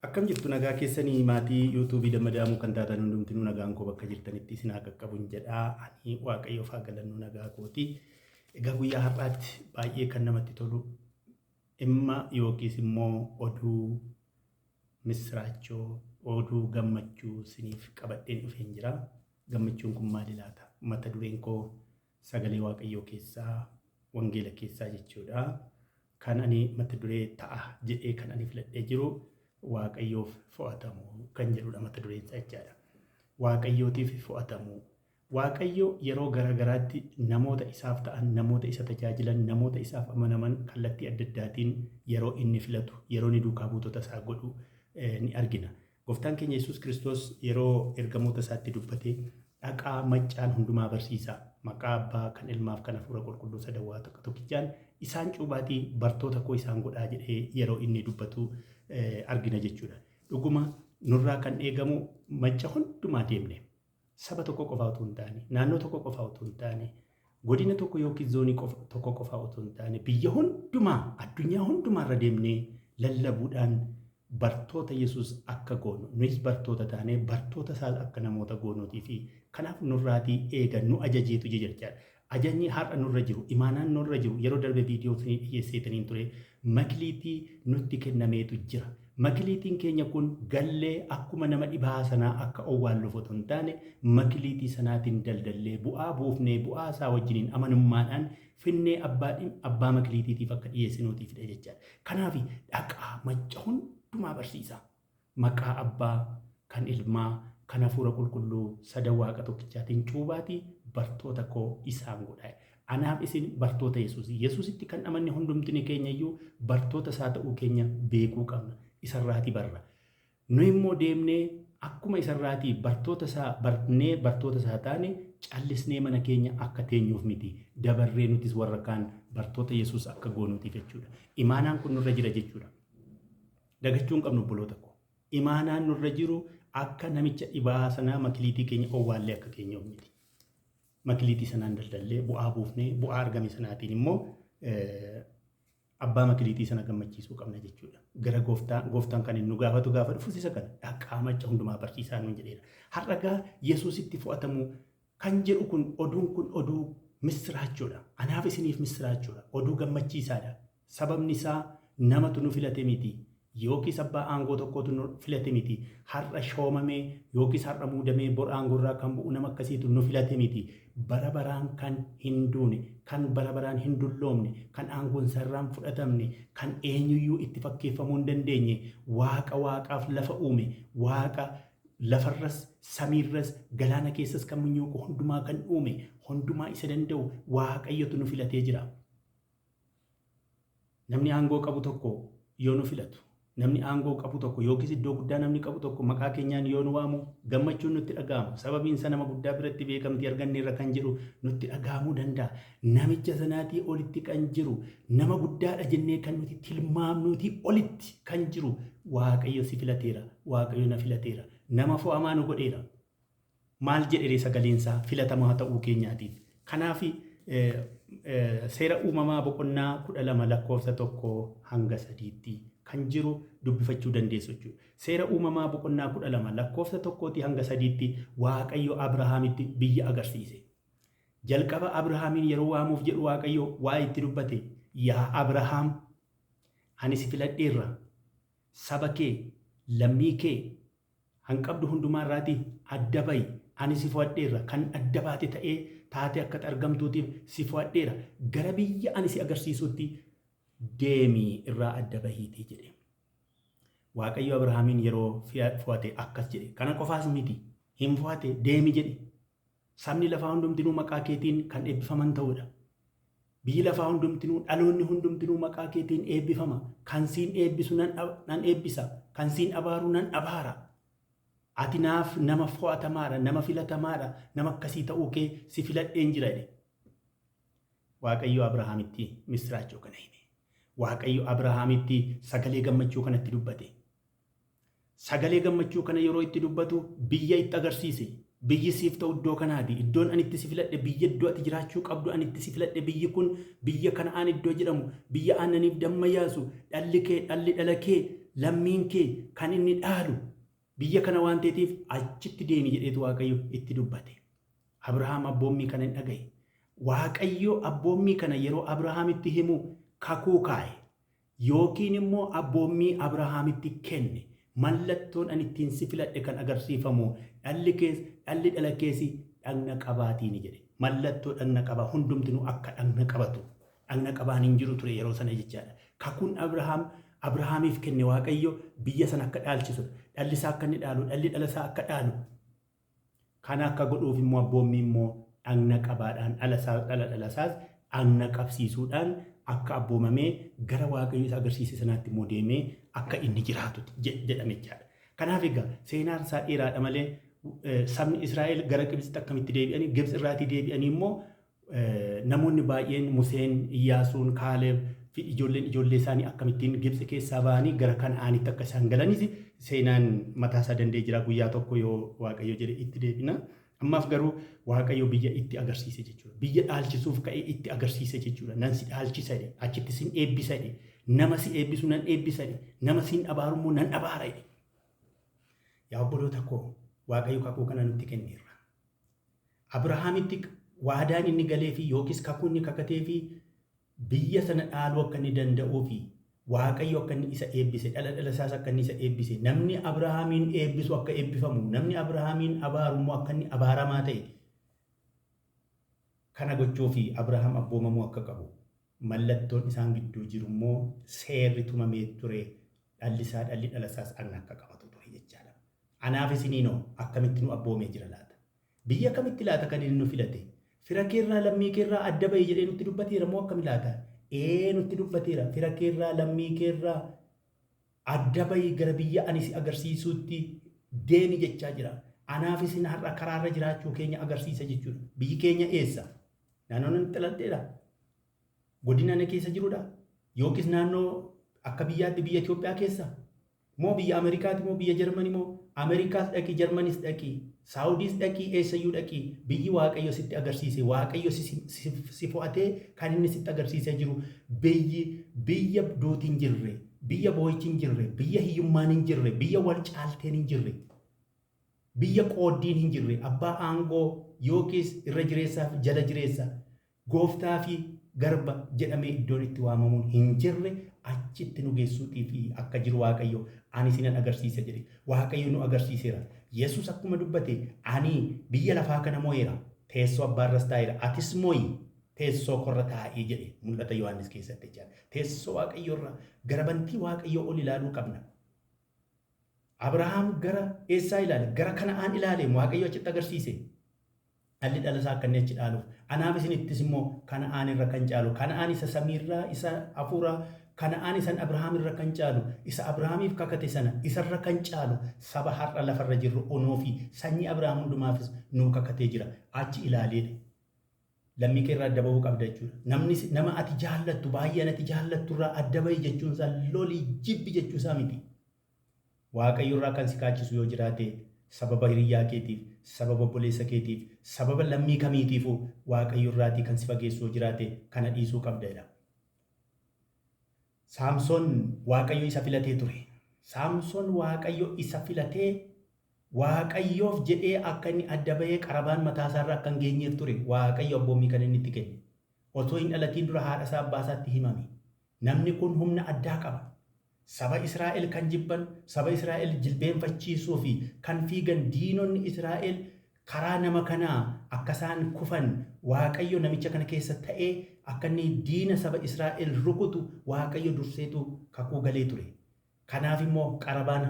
Akkam jirtu nagaa keessanii maatii yuutuubii Dammadaamuu kan taatan hundumtinuu nagaan koo bakka jirtanitti isin haa qaqqabun jedha. Ani Waaqayyoof haa galannu nagaa kooti. Egaa guyyaa har'aatti baay'ee kan namatti tolu dhimma yookiis immoo oduu missiraachoo oduu gammachuu isiniif qabadheen dhufeen jira. Gammachuun kun maali laata? Mata dureen koo sagalee Waaqayyoo keessaa wangeela keessaa jechuudha. Kan ani mata duree ta'a jedhee kan ani filadhee jiru Waaqayyoof fo'atamuu kan jedhudha mata dureen isaa jechaadha. Waaqayyootiif fo'atamuu. Waaqayyo yeroo garaa garaatti namoota isaaf ta'an, namoota isa tajaajilan, namoota isaaf amanaman kallattii adda addaatiin yeroo inni filatu, yeroo inni duukaa buutota isaa godhu ni argina. Gooftaan keenya Yesuus Kiristoos yeroo ergamoota isaatti dubbate dhaqaa maccaan hundumaa barsiisaa maqaa abbaa kan ilmaaf kan hafuura qulqulluu sadan waaqa tokkichaan isaan cuuphaatii bartoota koo isaan godhaa jedhee yeroo inni dubbatu argina jechuudha. Dhuguma nurraa kan eegamu macca hundumaa deemne saba tokko qofaa utuu hin taane naannoo tokko qofaa utuu hin taane godina tokko yookiin zoonii tokko qofaa utuu hin taane biyya hundumaa addunyaa hundumaa irra deemnee lallabuudhaan bartoota Yesuus akka goonu nuyis bartoota taanee bartoota isaas akka namoota goonuutii fi kanaaf nurraatii eega nu ajajeetu jechaadha. Ajajni har'a nurra jiru, imaanaan nurra jiru yeroo darbe viidiyoo isinii dhiyyeesseetaniin ture makiliitii nutti kennameetu jira. Makiliitiin keenya kun gallee akkuma nama dhibaa sanaa akka owwaalluuf otoo hin taane makiliitii sanaatiin daldallee bu'aa buufnee bu'aa isaa wajjiniin amanummaadhaan finnee abbaa abbaa makiliitiitiif akka dhiyeessinuutiifidha jechaadha. Kanaaf dhaqaa macca hundumaa barsiisaa. Maqaa abbaa, kan ilmaa, kan hafuura qulqulluu sadan waaqa tokkichaatiin cuubaatii bartoota koo isaan godhaa. Anaaf isin bartoota Yesuus. Yesuusitti kan amanne hundumtini keenya iyyuu bartoota isaa ta'uu keenya beekuu qabna. Isarraatii barra. Nu immoo deemnee akkuma isarraatii bartoota isaa barnee bartoota isaa taane callisnee mana keenya akka teenyuuf miti. Dabarree nutis warra kaan bartoota Yesuus akka goonuutiif jechuudha. Imaanaan kun nurra jira jechuudha. Dagachuu hin qabnu obboloota koo. Imaanaan nurra jiru akka namicha dhibaa sanaa makiliitii keenya owwaallee akka keenyuuf miti. Makiliitii sanaan daldallee bu'aa buufnee bu'aa argame sanaatiin immoo abbaa makiliitii sana gammachiisuu qabna jechuudha. Gara gooftaa gooftaan kan inni nu gaafatu gaafa dhufus isa kana dhaqaa macca hundumaa barsiisaa nuun jedheera. Har'a gaa Yesuusitti fo'atamuu kan jedhu kun oduun kun oduu missiraachoodha. Anaaf isiniif missiraachoodha. Oduu gammachiisaadha. Sababni isaa namatu nu filate miti. Yookiis abbaa aangoo tokkootu nu filate miti. Har'a shoomamee yookiis har'a muudamee bor aangoorraa kan bu'u nama akkasiitu nu filate miti. Bara baraan kan hin duune, kan bara baraan hin dulloomne, kan aangoon isaa irraa hin fudhatamne, kan eenyuyyuu itti fakkeeffamuu hin dandeenye, Waaqa Waaqaaf lafa uume, Waaqa lafarras, samiirras, galaana keessas kan munyuuqu hundumaa kan uume, hundumaa isa danda'u Waaqayyotu nu filatee jira. Namni aangoo qabu tokko yoo nu filatu, namni aangoo qabu tokko yookiis iddoo guddaa namni qabu tokko maqaa keenyaan yoo nu waamu gammachuun nutti dhaga'ama. Sababiin isaa nama guddaa biratti beekamtii arganneerra kan jedhu nutti dhaga'amuu danda'a. Namicha sanaatii olitti kan jiru nama guddaadha jennee kan nuti tilmaamnuutii olitti kan jiru Waaqayyo si filateera, Waaqayyo na filateera, nama fo'amaa nu godheera. Maal jedheree sagaleensaa filatamaa ta'uu keenyaatiif. Kanaaf seera uumamaa boqonnaa 12 lakkoofsa 1 hanga 3tti kan jiru dubbifachuu dandeessu jechuudha. Seera uumamaa boqonnaa 12 lakkoofsa 1 hanga 3tti Waaqayyo Abrahaamitti biyya agarsiise. Jalqaba Abrahaamiin yeroo waamuuf jedhu Waaqayyo waa itti dubbate. Yaa Abrahaam ani si filadheerra saba kee lammii kee Han qabdu hundumaa irraatii adda ba'i, ani si fo'adheerra, kan adda baate ta'ee taatee akka argamtuutiif si fo'adheera, gara biyya ani si agarsiisuutti deemi irraa adda bahiitii jedhe. Waaqayyo Abrahaamiin yeroo fo'ate akkas jedhe. Kana qofaas miti. Hin fo'ate deemi jedhe. Sabni lafaa hundumtinuu maqaa keetiin kan eebbifaman ta'uudha. Biyyi lafaa hundumtinuu, dhaloonni hundumtinuu maqaa keetiin eebbifama. Kan siin eebbisu nan eebbisa, kan siin abaaru nan abaara. Ati naaf nama fo'atamaadha, nama filatamaadha, nama akkasii ta'uu kee si filadheen jira jedhe. Waaqayyo Abrahaamitti misiraachoo kana hime. Waaqayyo Abrahaamitti sagalee gammachuu kanatti dubbate. Sagalee gammachuu kana yeroo itti dubbatu biyya itti agarsiise. Biyyi siif ta'u iddoo kanaati. Iddoon ani itti si filadhe biyya iddoo ati jiraachuu qabdu ani itti si filadhe biyyi kun biyya Kana'aan iddoo jedhamu biyya aannaniif damma yaasu dhalli kee dhalli dhala kee Lammiin kee kan inni dhaalu biyya kana waan ta'eef achitti deemi jedheetu Waaqayyo itti dubbate. Abrahaam abboommii kana hin dhagaye. Waaqayyo abboommii kana yeroo Abrahaamitti himu kakuu kaa'e yookiin immoo abboommii Abrahaamitti kenne. Mallattoon ani ittiin si filadhe kan agarsiifamu dhalli kees dhalli dhala keesi dhagna qabaatiini jedhe. Mallattoo dhagna qabaa hundumtinuu akka dhagna qabatu. Dhagna qabaan hin jiru ture yeroo sana jechaadha. Kakuun Abrahaamiif kenne Waaqayyo biyya sana akka dhaalchisudha. Dhalli isaa akka inni dhaalu, dhalli dhala isaa akka dhaalu. Kana akka godhuuf immoo abboommii immoo dhagna qabaadhaan dhala isaa dhala dhala isaas dhagna qabsiisuudhaan akka abboomamee gara Waaqayyo isa agarsiise sanaatti immoo deemee akka inni jiraatu jedhame jechaadha. Kanaaf egaa seenaan isaa dheeraadha malee sabni Israa'el gara Gibxitti akkamitti deebi'anii Gibxi irraatii deebi'anii immoo namoonni baay'een Museen, Iyyaasuun, Kaaleb fi ijoolleen ijoollee isaanii akkamittiin Gibxi keessaa ba'anii gara Kana'aanitti akka isaan galanis seenaan mataa isaa danda'ee jira. Guyyaa tokko yoo Waaqayyo jedhe itti deebina. Ammaaf garuu Waaqayyo biyya itti agarsiise jechuudha. Biyya dhaalchisuuf ka'ee itti agarsiise jechuudha. Nan si dhaalchisa jedhe. Achitti sin eebbisa jedhe. Nama si eebbisu nan eebbisa jedhe. Nama siin abaaru immoo nan abaara jedhe. Yaa obboloota koo, Waaqayyo kakuu kana nutti kenneera. Abrahaamitti waadaan inni galee fi yookiis kakuu inni kakatee fi biyya sana dhaaluu akka inni danda'uu fi Waaqayyo akka inni isa eebbise, dhala dhala isaas akka inni isa eebbise, namni Abrahaamiin eebbisu akka eebbifamu, namni Abrahaamiin abaaru immoo akka inni abaaramaa ta'e kana gochuu fi Abrahaam abboomamuu akka qabu mallattoon isaan gidduu jiru immoo seerri tumamee ture dhalli isaa dhalli dhala isaas dhagna akka qabatu ture jechaadha. Anaaf isiniinoo akkamitti nu abboomee jira laata? Biyya kamitti laata kan inni nu filate? Fira keerraa lammii keerraa adda bahi jedhee nutti dubbateera moo akkami laata? Ee nutti dubbateera. Fira keerraa lammii keerraa adda bahi gara biyya ani si agarsiisuutti deemi jechaa jira. Anaaf isin har'a karaarra jiraachuu keenya agarsiisa jechuudha. Biyyi keenya eessa? Naannoo nan dhaladheedha. Godina ana keessa jirudha. Yookiis naannoo akka biyyaatti biyya Itoophiyaa keessa? Moo biyya Ameerikaati moo biyya Jarmanii moo Ameerikaas dhaqi Jarmanis dhaqi Saawudiis dhaqi eessayyuu dhaqi biyyi Waaqayyo sitti agarsiise Waaqayyo si fo'atee kan inni sitti agarsiisee jiru biyyi biyya duuti hin jirre biyya boo'ichi hin jirre biyya hiyyummaan hin jirre biyya wal caalteen hin jirre biyya qooddiin hin jirre abbaa aangoo yookiis irra jireessaa fi jala jireessa gooftaa fi garba jedhamee iddoon itti waamamuun hin jirre achitti nu geessuutii fi akka jiru Waaqayyo ani sinan agarsiisa jedhe. Waaqayyo nu agarsiiseera. Yesus akkuma dubbate ani biyya lafaa kana mo'eera. Teessoo abbaarras taa'eera. Atis mo'i teessoo korra taa'ii jedhe mul'ata Yohaannis keessatti jechaadha. Teessoo Waaqayyoorra gara bantii Waaqayyoo ol ilaaluu qabna. Abrahaam gara eessaa ilaale? Gara Kana'aan ilaale Waaqayyo achitti agarsiise. Dhalli dhala isaa akka inni achi dhaaluuf. Anaaf isinittis immoo Kana'aan irra kan caalu, Kana'aan isa samiirraa, isa hafuuraa, Kana'aan isan Abrahaam irra kan caalu, isa Abrahaamiif kakate sana isarra kan caalu saba har'a lafarra jirru onoo fi sanyii Abrahaam hundumaafis nuu kakatee jira. Achi ilaaleedha. Lammii kee irraa adda bahuu qabda jechuudha. Namni nama ati jaallattu baay'een ati jaallattu irraa adda bahi jechuun isaa lolii jibbi jechuu isaa miti. Waaqayyo irraa kan si kaachisu yoo jiraate sababa hiriyyaa keetiif, sababa obboleessa keetiif, sababa lammii kamiitiifuu Waaqayyo irraatii kan si fageessu yoo jiraate kana dhiisuu qabda jedha. Saamsoon Waaqayyo isa filatee ture. Saamsoon Waaqayyo isa filatee Waaqayyoof jedhee akka inni adda bahee qarabaan mataa isaarra akka hin geenyeef ture Waaqayyo abboommii kan inni itti kenne. Otoo hin dhalatiin dura haadha isaa abbaa isaatti himame. Namni kun humna addaa qaba. Saba Israa'el kan jibban, saba Israa'el jilbeenfachiisuu fi kan fiigan diinonni Israa'el karaa nama kanaa akka isaan kufan Waaqayyo namicha kana keessa ta'ee akka inni diina saba Israa'el rukutu Waaqayyo durseetu kakuu galee ture. Kanaaf immoo qarabaan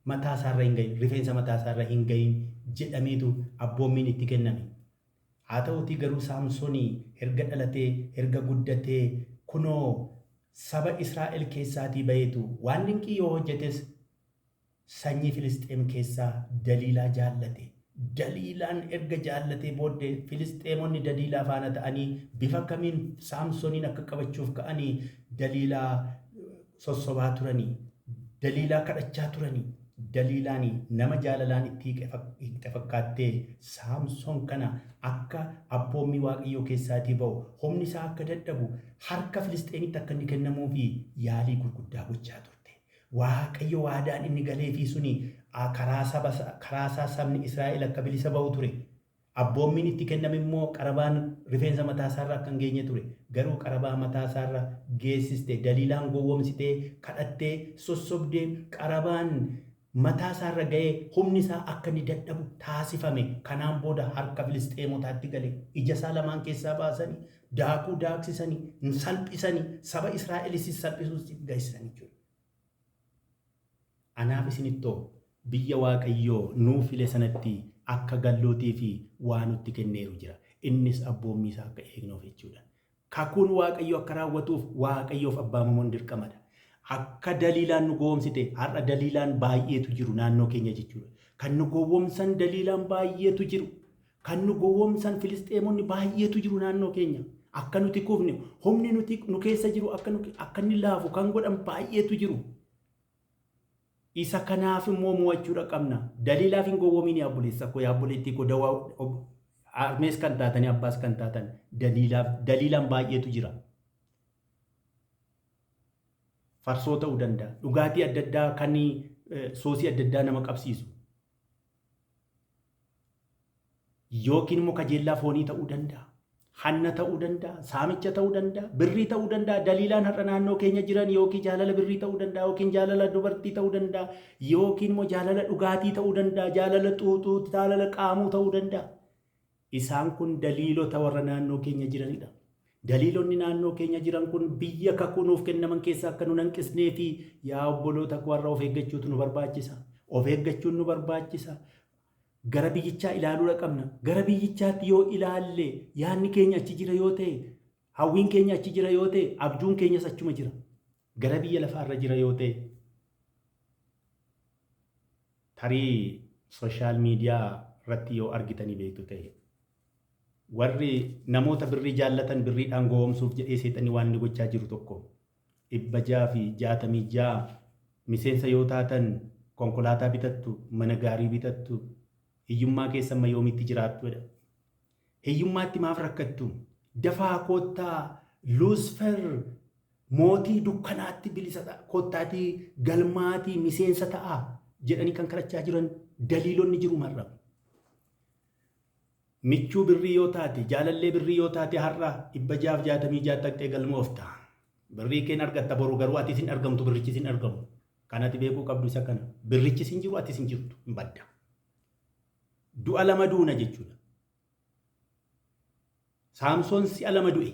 mataa isaarra hin gahin, rifeensa mataa isaarra hin gahin jedhameetu abboommiin itti kenname. Haa ta'uutii garuu Saamsoonii erga dhalatee, erga guddatee kunoo saba Israa'el keessaatii baheetu waan dinqii yoo hojjetes sanyii Filisxeem keessaa Daliilaa jaallate. Daliilaan erga jaallatee booddee Filisxeemonni Daliilaa faana ta'anii bifa kamiin Saamsooniin akka qabachuuf ka'anii Daliilaa sossobaa turanii, Daliilaa kadhachaa turanii, Daliilaan nama jaalalaan itti hiiqxe fakkaattee Saamsoon kana akka abboommii Waaqayyoo keessaatii ba'u, humni isaa akka dadhabu, harka Filisxeemitti akka inni kennamuu fi yaalii gurguddaa gochaa turte. Waaqayyo waadaan inni galeefii suni karaa isaa sabni Israa'el akka bilisa ba'u ture. Abboommiin itti kenname immoo qarabaan rifeensa mataa isaarra akka hin geenye ture. Garuu qarabaa mataa isaarra geessiste, daliilaan gowwoomsitee, kadhattee, sossobdee qarabaan mataa isaarra ga'ee humni isaa akka inni dadhabu taasifame. Kanaan booda harka Filisxeemotaatti gale. Ija isaa lamaan keessaa baasanii, daakuu daaksisanii, salphisanii, saba Israa'elis salphisuus geessisan jechuudha. Anaaf isinittoo biyya Waaqayyoo nuu file sanatti akka gallootii fi waa nutti kenneeru jira. Innis abboommii isaa akka eegnuuf jechuudha. Kakuun Waaqayyoo akka raawwatuuf Waaqayyoof abbaamamuun dirqamadha. Akka daliilaan nu gowwoomsite har'a daliilaan baay'eetu jiru naannoo keenya jechuudha. Kan nu gowwoomsan daliilaan baay'eetu jiru. Kan nu gowwoomsan Filisxeemonni baay'eetu jiru naannoo keenya. Akka nuti kufne humni nuti nu keessa jiru akka inni laafu kan godhan baay'eetu jiru. Isa kanaaf immoo mo'achuudha qabna. Daliilaaf hin gowwoomin yaa obboleessa koo, yaa obboleettii koo, dawaa harmees kan taatanii abbaas kan taatan daliilaan baay'eetu jira. Farsoo ta'uu danda'a. Dhugaatii adda addaa kan soosii adda addaa nama qabsiisu. Yookiin immoo kajeellaa foonii ta'uu danda'a. Hanna ta'uu danda'a, saamicha ta'uu danda'a, birrii ta'uu danda'a, daliilaan har'a naannoo keenya jiran yookiin jaalala birrii ta'uu danda'a, yookiin jaalala dubartii ta'uu danda'a, yookiin immoo jaalala dhugaatii ta'uu danda'a, jaalala xuuxuu, jaalala qaamuu ta'uu danda'a. Isaan kun daliilota warra naannoo keenya jiranidha. Daliilonni naannoo keenya jiran kun biyya kakuu nuuf kennaman keessaa akka nu hanqisnee fi yaa obboloota warra of eeggachuutu nu barbaachisa. Of eeggachuun nu barbaachisa. Gara biyyichaa ilaaluudha qabna. Gara biyyichaatti yoo ilaalle yaadni keenya achi jira yoo ta'e, hawwiin keenya achi jira yoo ta'e, abjuun keenyas achuma jira. Gara biyya lafaarra jira yoo ta'e, tarii sooshaal miidiyaa irratti yoo argitanii beektu ta'e, warri namoota birrii jaallatan birriidhaan gowwoomsuuf jedhee seexanni waan inni gochaa jiru tokko 666 miseensa yoo taatan konkolaataa bitattu, mana gaarii bitattu, hiyyummaa keessa amma yoomitti jiraattudha. Hiyyummaatti maaf rakkattu? Dafaa koottaa Luusfer mootii dukkanaatti bilisa ta'a, koottaatii galmaatii miseensa ta'a jedhanii kan kadhachaa jiran daliilonni jiru marra. Michuu birrii yoo taate, jaalallee birrii yoo taate har'a 666 taqxee galmoofta. Birrii keen argatta, boru garuu atis hin argamtu, birrichis hin argamu. Kan ati beekuu qabdu isa kana. Birrichis hin jiru, atis hin jirtu, hin badda. Du'a lama duuna jechuudha. Saamsoon si'a lama du'e.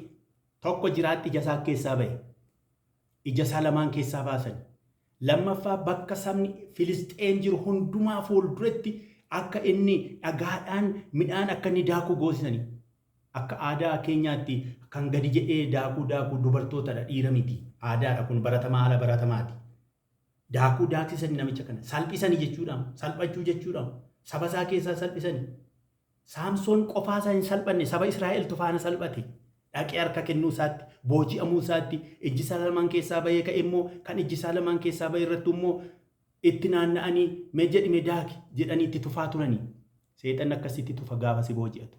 Tokko jiraatti ija isaa keessaa ba'e. Ija isaa lamaan keessaa baasan. Lammaffaa bakka sabni Filisxeen jiru hundumaa fuulduratti akka inni dhagaadhaan midhaan akka inni daakuu goosisanii. Akka aadaa keenyaatti kan gadi jedhee daakuu daakuu dubartootadha, dhiira miti. Aadaadha kun, baratamaa haala baratamaati. Daakuu daaksisanii namicha kana salphisanii jechuudha. Salphachuu jechuudha. Saba isaa keessaa salphisanii. Saamsoon qofaa isaa hin salphanne, saba Israa'eltu faana salphate. Dhaqee harka kennuu isaatti, booji'amuu isaatti, ijji isaa lamaan keessaa bahee ka'e immoo kan ijji isaa lamaan keessaa bahee irratti immoo itti naanna'anii mee jedhi mee daaki jedhanii itti tufaa turanii. Seexanni akkasitti tufa gaafa si booji'atu.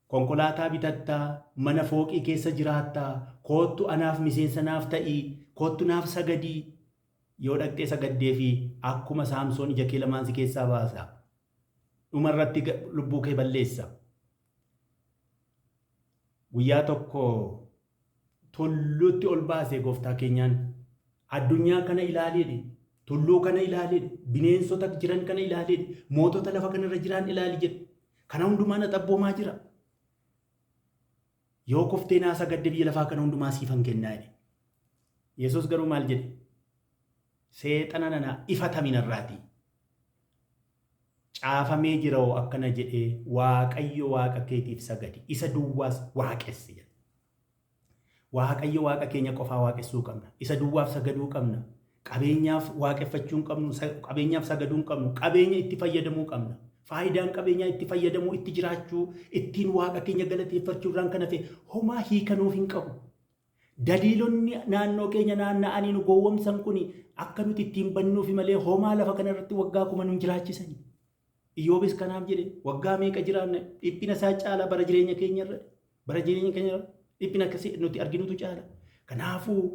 Konkolaataa bitattaa, mana fooqii keessa jiraattaa, koottu anaaf miseensa naaf ta'ii, koottu naaf sagadii. Yoo dhaqxee sagaddee fi akkuma Saamsoon ija kee lamaan si keessaa baasa. Dhumarratti lubbuu kee balleessa. Guyyaa tokko tulluutti ol baase gooftaa keenyaan addunyaa kana ilaaliidhi, tulluu kana ilaaliidhi, bineensota jiran kana ilaaliidhi, mootota lafa kanarra jiran ilaali jedhe. Kana hundumaa na xabboomaa jira. Yoo kuftee naa sagadde biyya lafaa kana hundumaa siifan kennaa jedhe. Yesuus garuu maal jedhe? Seexana nana ifatami narraatii. Caafamee jira hoo akkana jedhee, Waaqayyo Waaqa keetiif sagadi, isa duwwaas waaqessi jedha. Waaqayyo Waaqa keenya qofaa waaqessuu qabna. Isa duwwaaf sagaduu qabna. Qabeenyaaf waaqeffachuu hin qabnu, qabeenyaaf sagaduu hin qabnu, qabeenya itti fayyadamuu qabna. Faayidaan qabeenyaa itti fayyadamuu, itti jiraachuu, ittiin Waaqa keenya galateeffachuu irraan kan hafe homaa hiikanuuf hin qabu. Daliilonni naannoo keenya naanna'anii nu gowwomsan kun akka nuti ittiin bannuufi malee homaa lafa kanarratti waggaa kuma nu jiraachisani. Iyyoobis kanaaf jedhe, waggaa meeqa jiraanna, dhiphina isaa caala bara jireenya keenya irra, bara jireenya keenya irra dhiphina akkasii nuti arginutu caala. Kanaafuu